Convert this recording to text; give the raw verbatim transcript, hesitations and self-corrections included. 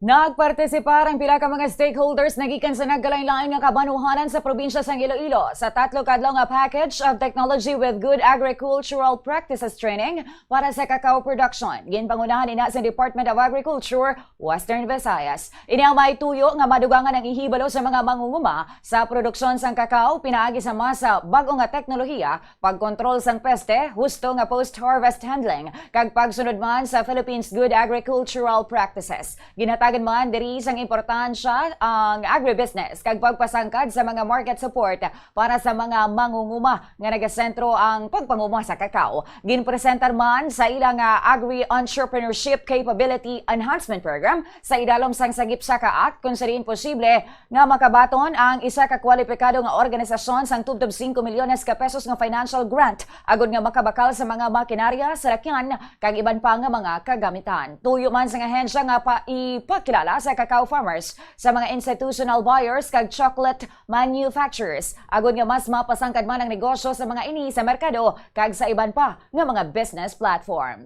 Nagpartisipar ang pila ka mga stakeholders nagikan sa nagkalain-lain nga kabanuhanan sa probinsya sang Iloilo sa tatlo ka adlaw nga package of Technology with Good Agricultural Practices Training para sa cacao production. Ginpangunahan ina sa Department of Agriculture, Western Visayas. Ini ang may tuyo nga madugangan ang ihibalo sa mga mangunguma sa produksyon sang cacao pinaagi sa mas bag-o nga teknolohiya, pagkontrol sang peste, husto nga post-harvest handling, kag pagsunod man sa Philippines Good Agricultural Practices. Ginhatagan man diri sang importansya ang agribusiness kag pagpasangkad sa mga market support para sa mga mangunguma nga nagasentro ang pagpanguma sa kakao. Ginpresentar man sa ila nga Agri-Entrepreneurship Capability Enhancement Program sa idalom sang Sagip Saka Act, kung sa diin posible nga makabaton ang isa ka kwalipikado nga organisasyon sang tubtob singko milyones ka pesos nga financial grant agud nga makabakal sa mga makinarya, salakyan, kag iban pa nga mga kagamitan. Tuyo man sang ahensya nga pa ipakilala sa cacao farmers, sa mga institutional buyers kag chocolate manufacturers, agud nga mas mapasangkad man ang negosyo sa mga ini sa merkado kag sa iban pa nga mga business platform.